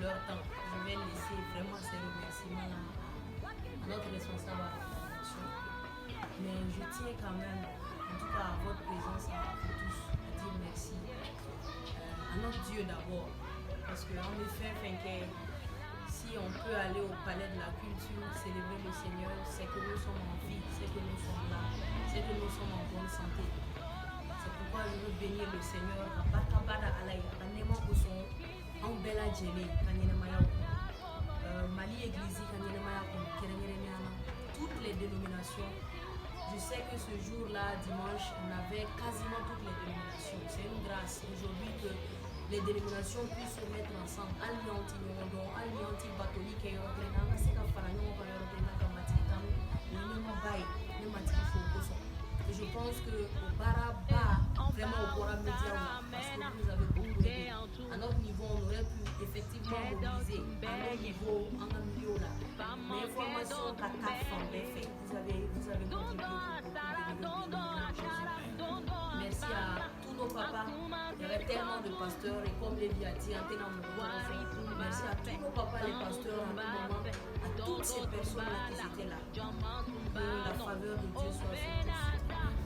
leur temps. Je vais laisser vraiment ces remerciements à notre responsable à l'organisation. Mais je tiens quand même, en tout cas à votre présence, à vous tous, à dire merci. À notre Dieu d'abord. Parce qu'en effet, fɛn, si on peut aller au palais de la culture, célébrer le Seigneur, c'est que nous sommes en vie, c'est que nous sommes là, c'est que nous sommes en bonne santé. C'est pourquoi je veux bénir le Seigneur, ka barika ba da Ala ye, a ka nɛɛma kosɔn anw bɛɛ lajɛlen ka ɲɛnɛmaya kɔnɔ. Mali Église ka ɲɛnɛmaya kɔnɔ kɛrɛnkɛrɛnnenya la, toutes les dénominations. Je sais que ce jour-là, dimanche, on avait quasiment toutes les dénominations. C'est une grâce aujourd'hui que les dénominations puissent se mettre ensemble. Hali ni anw ti ɲɔgɔn dɔn, hali ni anw ti batoli kɛ yɔrɔ kelen na, an ka se ka fara ɲɔgɔn kan yɔrɔ kelen na ka Matigi kanu, o ye nɛɛmaba ye. Ne Matigi fo o kosɔn. Et je pense que o baaraba vraiment o bɔra médiaw la parce que vous nous avez beaucoup aidé. À notre niveau, on aurait pu effectivement mobiliser à notre niveau, an ka milieu la. Mais information ka taa fan bɛɛ fɛ. Vous avez contribué pour beaucoup de bénir Jésus. Merci à tous nos papas. Il y avait tellement de pasteurs et comme Lévi a dit, merci à tous nos papas, les pasteurs, à nos mamans, à toutes ces personnes-là qui étaient là. Que la faveur de Dieu soit sur tous.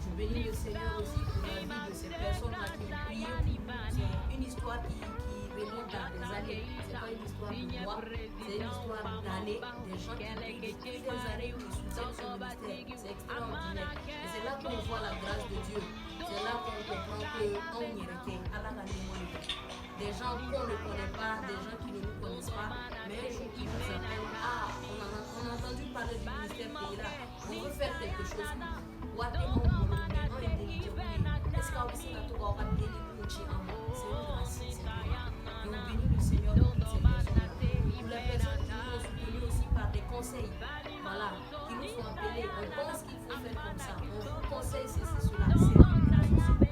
Je bénis le Seigneur aussi pour la vie de ces personnes-là qui ont prié pour nous. C'est une histoire qui remonte à des années. C'est pas une histoire de moi, c'est une histoire d'années, des gens qui prient depuis des années, qui soutiennent ce ministère. C'est extraordinaire. Et c'est là qu'on voit la grâce de Dieu. C'est là qu'on comprend que anw yɛrɛ tɛ Ala ka nɛɛma de don. Des gens qu'on ne connaît pas, des gens qui ne nous connaissent pas, mais un jour qui nous appellent, ah, on a entendu parler du ministère Tehila, on veut faire quelque chose. Wari tɛ anw bolo, mais anw ye deli jɛkulu ye. Est-ce qu'aw bɛ se ka to k'aw ka deli kun ci an ma? C'est une grâce, c'est une. Et on bénit le Seigneur pour toutes ces personnes-là. Pour les personnes qui nous ont soutenus aussi par des conseils, voilà, qui nous ont appelés, on pense qu'il faut faire comme ça, on vous conseille ceci, cela, c'est une grâce aussi.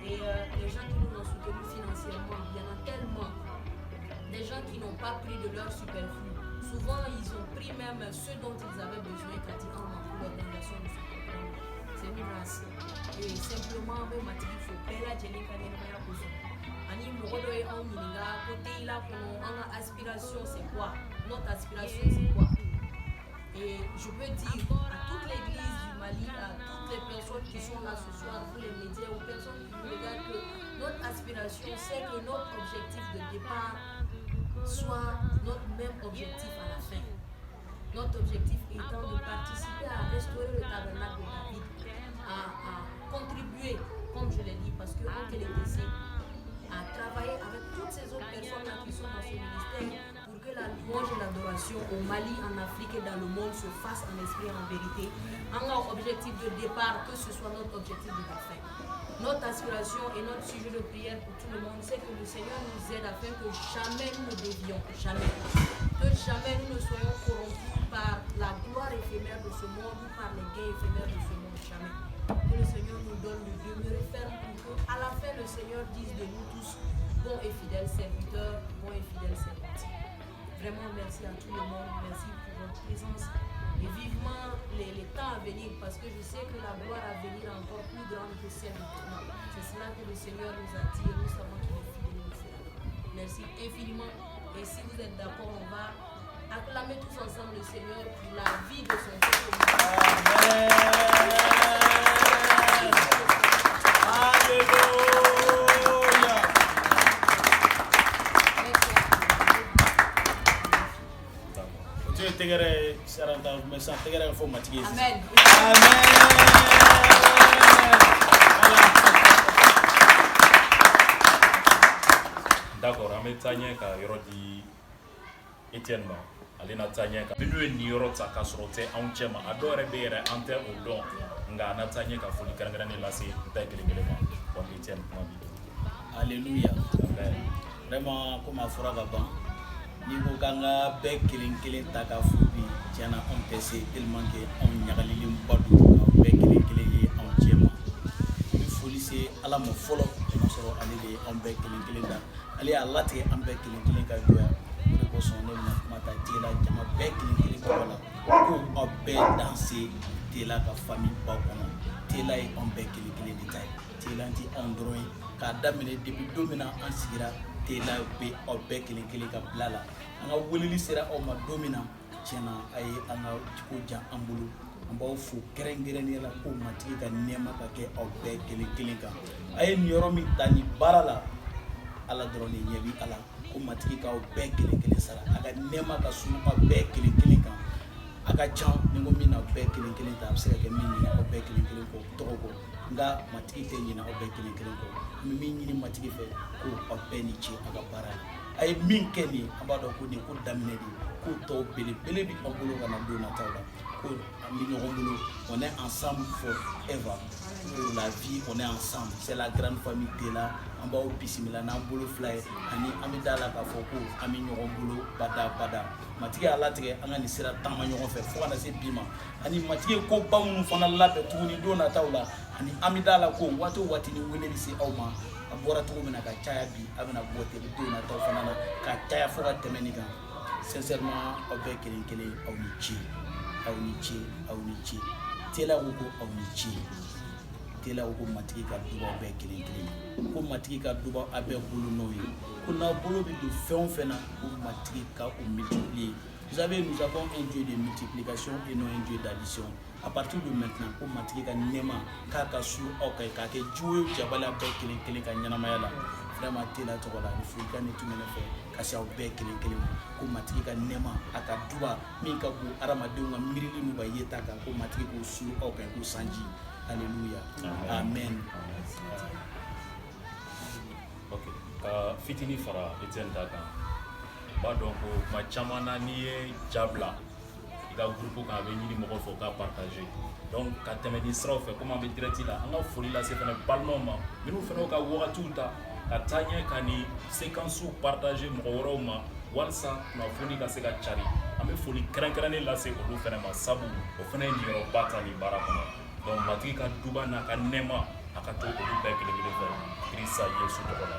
Et les gens qui nous ont soutenus financièrement, il y en a tellement. Des gens qui n'ont pas pris de leur superflu. Souvent, ils ont pris même ce dont ils avaient besoin, qu'a dit oh, pour l'organisation de ce programme. C'est une grâce. Et simplement, bɛ Matigi fo bɛɛ lajɛlen ka ɲɛnɛmaya kosɔn. Ani mɔgɔ dɔ ye anw ɲininka ko Tehila kɔnɔ an ka aspiration, c'est quoi? Notre aspiration, c'est quoi? Et je peux dire à toute l'église du Mali, à toutes les personnes qui sont là ce soir, vous les médias ou personnes qui nous regardent, que notre aspiration, c'est que notre objectif de départ soit notre même objectif à la fin. Notre objectif étant de participer à restaurer le tabernacle de David, à contribuer, comme je l'ai dit, parce que en TLTC, à travailler avec toutes ces autres personnes-là qui sont dans ce ministère pour que la louange et l'adoration au Mali, en Afrique et dans le monde se fassent en esprit et en vérité. Un objectif de départ, que ce soit notre objectif de la fin. Notre aspiration et notre sujet de prière pour tout le monde, c'est que le Seigneur nous aide afin que jamais nous ne dévions, jamais. Que jamais nous ne soyons corrompus par la gloire éphémère de ce monde ou par les gains éphémères de ce monde, jamais. Que le Seigneur nous donne de demeurer ferme pour que, à la fin, le Seigneur dise de nous tous, bons et fidèles serviteurs, bons et fidèles servantes. Vraiment, merci à tout le monde, merci pour votre présence et vivement les temps à venir parce que je sais que la gloire à venir est encore plus grande que celle de maintenant. C'est cela que le Seigneur nous a dit et nous savons qu'il est fidèle et le fera. Merci infiniment et si vous êtes d'accord, on va acclamer tous ensemble le Seigneur pour la vie de son peuple. Amen. Alléluia. Merci à D'accord. O tun ye tɛgɛrɛ ye saranta mais sisan tɛgɛrɛ ka fɔ Matigi ye sisan. Amen. Amen. Voilà. D'accord, an bɛ taa ɲɛ ka yɔrɔ di Etienne ma. Ale na taa ɲɛ ka minnu ye nin yɔrɔ ta k'a sɔrɔ o tɛ anw cɛ ma, a dɔw yɛrɛ bɛ yɛrɛ an tɛ o dɔn, nka a na taa ɲɛ ka foli kɛrɛnkɛrɛnnen lase bɛɛ kelen kelen ma. Donc Etienne, kuma b'i bolo. Alléluia. Amen. Vraiment, komi a fɔra ka ban, n'i ko k'an ka bɛɛ kelen kelen ta k'a fo bi, tiɲɛna anw tɛ se tellement que anw ɲagalilenba don k'aw bɛɛ kelen kelen ye anw cɛ ma. N bɛ foli se Ala ma fɔlɔ, o sɔrɔ ale de ye anw bɛɛ kelen kelen da, ale y'a latigɛ an bɛɛ kelen kelen ka jɔya. O de kosɔn ne bɛna kuma ta Tehila jama bɛɛ kelen kelen tɔgɔ la ko aw bɛɛ danse Tehila ka famille ba kɔnɔ. Tehila ye anw bɛɛ kelen kelen de ta ye. Tehila tɛ anw dɔrɔn ye. K'a daminɛ depuis don min na an sigira Tela bɛ aw bɛɛ kelen kelen ka bila la. An ka weleli sera aw ma don min na, tiɲɛna, a ye an ka ko diya an bolo. An b'aw fo kɛrɛnkɛrɛnnenya la, ko Matigi ka nɛɛma ka kɛ aw bɛɛ kelen kelen kan. A ye niyɔrɔ min ta nin baara la, Ala dɔrɔn de ɲɛ bi a la. Ko Matigi k'aw bɛɛ kelen kelen sara, a ka nɛɛma ka sun aw bɛɛ kelen kelen kan. A ka ca ni ko min na bɛɛ kelen kelen ta, a bɛ se ka kɛ min ɲinɛ aw bɛɛ kelen kelen kɔ tɔgɔ kɔ, nka Matigi tɛ ɲinɛ aw bɛɛ kelen kelen kɔ. An bɛ min ɲini Matigi fɛ, ko aw bɛɛ ni ce aw ka baara la. A ye min kɛ nin ye, an b'a dɔn ko nin ye ko daminɛ de ye, ko tɔw belebele bɛ aw bolo ka na don nataw la. Ko an bɛ ɲɔgɔn bolo, on est ensemble forever, pour la vie, on est ensemble, c'est la grande famille Tela. An b'aw bisimila n'an bolo fila ye, ani an bɛ da la k'a fɔ ko an bɛ ɲɔgɔn bolo bada bada. Matigi y'a latigɛ an ka nin sira taama ɲɔgɔn fɛ fo ka na se bi ma, ani Matigi ye koba minnu fana labɛn tuguni don nataw la, ani an bɛ da la ko waati o waati ni wele bɛ se aw ma, a bɔra cogo min na ka caya bi, a bɛna bɔ ten don nataw fana na ka caya fo ka tɛmɛ nin kan. Sincèrement, aw bɛɛ kelen kelen, aw ni ce, aw ni ce, aw ni ce. Tela ko ko aw ni ce. Tela ko ko Matigi ka dubaw bɛɛ kelen kelen, ko Matigi ka dubaw a bɛɛ bolo n'o ye, ko n'aw bolo bɛ don fɛn o fɛn na, ko Matigi ka o multiplier. Vous savez, nous avons un Dieu de multiplication et non un Dieu d'addition. À partir de maintenant, ko Matigi ka nɛɛma k'a ka su aw kan, k'a kɛ jugu ye jabala bɛɛ kelen kelen ka ɲɛnamaya la. Vraiment, Tela tɔgɔ la, ni folikan de tun bɛ ne fɛ ka se aw bɛɛ kelen kelen ma, ko Matigi ka nɛɛma, a ka duba min ka bon hadamadenw ka miirili n'u ka yeta kan, ko Matigi k'o su aw kan ko sanji. Alléluia, amen. Ok, ka fitini fara Etienne ta kan, n b'a dɔn ko kuma caman na, n'i ye ja bila i ka groupe kan, a bɛ ɲini mɔgɔw fɛ u ka partager. Donc ka tɛmɛ ni siraw fɛ, komi an bɛ direct la, an ka foli lase fana balimaw ma minnu fana y'u ka wagatiw ta ka taa ɲɛ ka nin séquences partager mɔgɔ wɛrɛw ma, walasa kunnafoni ka se ka cari. An bɛ foli kɛrɛnkɛrɛnnen lase olu fana ma, sabu o fana ye niyɔrɔba ta nin baara kɔnɔ. Donc Matigi ka duba n'a ka nɛɛma, a ka to olu bɛɛ kelen kelen fɛ, Kirisa Yesu tɔgɔ la.